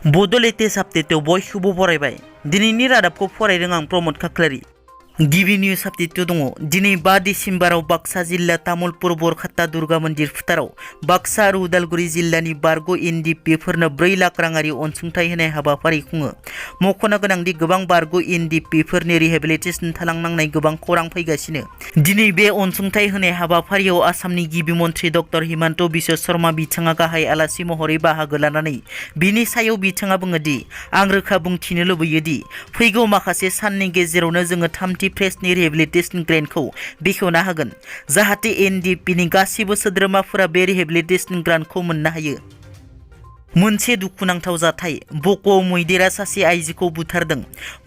बड' लेटेस्ट आपडेटआव बयखौबो बरायबाय। दिनैनि रादाबखौ फरायदों आं प्रमद खाख्लारि। गिबि निउज आपडेटआव दङ। दिनै 5 डिसेम्बराव बाक्सा जिल्ला तामुलपुर बरखात्ता दुर्गा मन्दिर फोथाराव बाक्सा आरो उदालगुरि जिल्लानि बारग' एनडिपिफोरनो 4 लाख राङारि अनसुंथाइ होनाय हाबाफारि खुङो। मख'नो गोनांदि गोबां बारग' एनडिपिफोरनि रिहेबिलिटेसन थालांनांनाय गोबां खौरां फैगासिनो। दिनै बे अनसुंथाइ होनाय हाबाफारियाव आसामनि गिबि मन्थ्रि डक्टर हिमन्त बिश्व शर्मा बिथाङा गाहाय आलासि महरै बाहागो लानानै बिनि सायाव बिथाङा बुङो दि आं रोखा बुंथिनो लुबैयो दि फैगौ माखासे साननि गेजेरावनो जोङो 3थि फेजनि रिहेबिलिटेसन ग्रेन्टखौ बेखेवना होगोन, जाहाथे एनडिपिनि गासिबो सोद्रोमाफोरा बे रिहेबिलिटेसन ग्रान्टखौ मोननो हायो। मोनसे दुखुनांथाव जाथाय। बक'आव मैदेरा सासे आइजोखौ बुथारदों।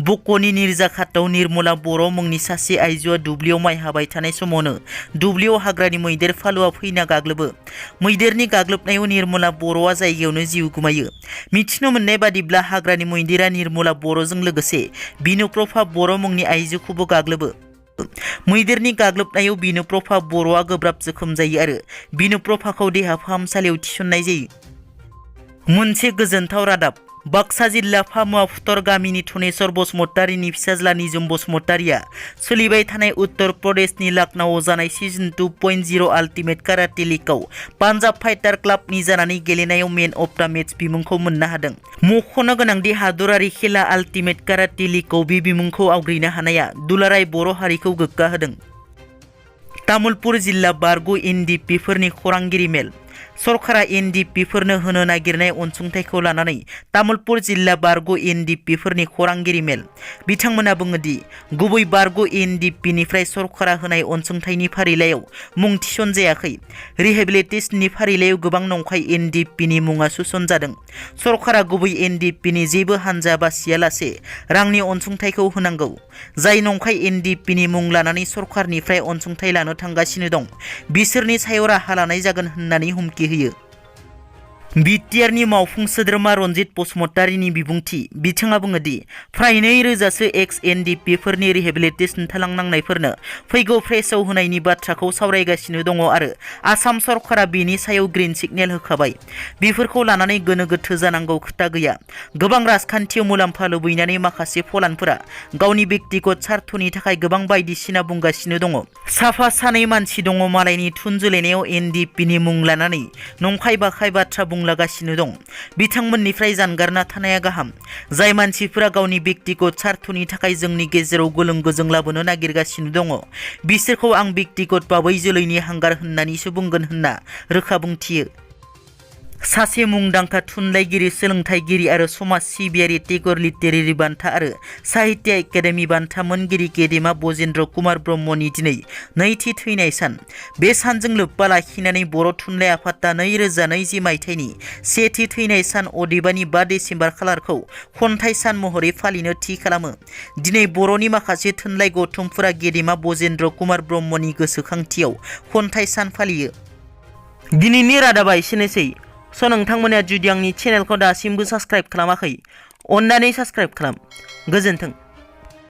बक'नि निरजाखाताव निर्मला बर' मुंनि सासे आइजोआ दुब्लियाव माइ हाबाय थानाय समावनो दुब्लियाव हाग्रानि मैदेर फालोआ फैना गाग्लोबो। मैदेरनि गाग्लोबनायाव निर्मला बर'आ जायगायावनो जिउ गोमायो। मिथिनो मोननाय बादिब्ला हाग्रानि मैदेरा निर्मला बर'जों लोगोसे बिनुप्रभा बर' मुंनि आइजोखौबो गाग्लोबो। मैदेरनि गाग्लोबनायाव बिनुप्रभा बर'आ गोब्राब जोखोम जायो आरो बिनुप्रभाखौ देहा फाहामसालियाव थिसननाय जायो। मोनसे गोजोनथाव रादाब। बाक्सा जिल्ला फामुवा फुटर गामिनि धनेश्वर बसुमतारीनि फिसाज्ला निजोम बसुमतारीया सोलिबाय थानाय उत्तर प्रदेशनि लखनऊआव जानाय सिजन 2.0 आल्टिमेट काराटे लीगआव पान्जाब फाइटार क्लाबनि जानानै गेलेनायाव मेन अफ द मेच बिमुंखौ मोननो हादों। मख'नो गोनांदि हादरारि खेला आल्टिमेट काराटे लीगआव बे बिमुंखौ आवग्रिनो हानाया दुलाराय बर' हारिखौ गोग्गा होदों। तामुलपुर जिल्ला बारग' एनडिपिफोरनि खौरांगिरि मेल। सरकारा एनडिपिफोरनो होनो नागिरनाय अनसुंथाइखौ लानानै तामुलपुर जिल्ला बारग' एनडिपिफोरनि खौरांगिरि मेल। बिथांमोना बुङो दि गुबै बारग' एनडिपिनिफ्राय सरकारा होनाय अनसुंथाइनि फारिलाइयाव मुं थिसनजायाखै। रिहेबिलिटेसननि फारिलाइयाव गोबां नंखाय एनडिपिनि मुङा सोसनजादों। सरकारा गुबै एनडिपिनि जेबो हानजा बासियालासे रांनि अनसुंथाइखौ होनांगौ। जाय नंखाय एनडिपिनि मुं लानानै सरकारनिफ्राय अनसुंथाइ लानो थांगासिनो दं, बिसोरनि सायाव राहा लानाय जागोन होननानै हुमखि होयो। बिटिआरनि मावफुं सोद्रोमा रनजित बसुमतारीनि बिबुंथि। बिथाङा बुङो दि फ्राय 2,000सो एक्स एनडिपिफोरनि रिहेबिलिटेसन थालांनांनायफोरनो फैगौ फेजआव होनायनि बाथ्राखौ सावरायगासिनो दङ आरो आसाम सरकारा बेनि सायाव ग्रीन सिगनेल होखाबाय। बेफोरखौ लानानै गोनो गोथो जानांगौ खोथा गैया। गोबां राजखान्थियाव मुलाम्फा लुबैनानै माखासे फलानफोरा गावनि बेक्तिगत स्वार्थनि थाखाय गोबां बायदिसिना बुंगासिनो दङ। साफा सानै मानसि दङ मालायनि थुन जोलायनायाव एनडिपिनि मुं लानानै नंखाय बाखाय बाथ्रा बुंलागासिनो दं। बिथांमोननिफ्राय जानगारना थानाया गाहाम। जाय मानसिफोरा गावनि बेक्तिगत स्वार्थनि थाखाय जोंनि गेजेराव गोलोम गोजों लाबोनो नागिरगासिनो दङ, बिसोरखौ आं बेक्तिगत बाबै जोलैनि हांगार होननानैसो बुंगोन होनना रोखा बुंथियो। सासे मुंदांखा थुनलाइगिरि, सोलोंथाइगिरि आरो समाज सिबियारि टेगर लिटारेरि बान्था आरो साहित्य एकाडेमि बान्था मोनगिरि गेदेमा बजेन्द्र कुमार ब्रह्मनि दिनै 2थि थैनाय सान। बे सानजों लोब्बा लाखिनानै बर' थुनलाइ आफादा 2020 मायथाइनि 1थि थैनाय सान अदेबानि 5 डिसेम्बर खालारखौ खन्थाइ सान महरै फालिनो थि खालामो। दिनै बर'नि माखासे थुनलाइ गौथुमफोरा गेदेमा बजेन्द्र कुमार ब्रह्मनि गोसोखांथियाव खन्थाइ सान फालियो। दिनैनि रादाबा एसेनोसै। नोंथांमोना जुदि आंनि चेनेलखौ दासिमबो साबस्क्राइब खालामाखै, अन्नानै साबस्क्राइब खालाम। गोजोन्थों।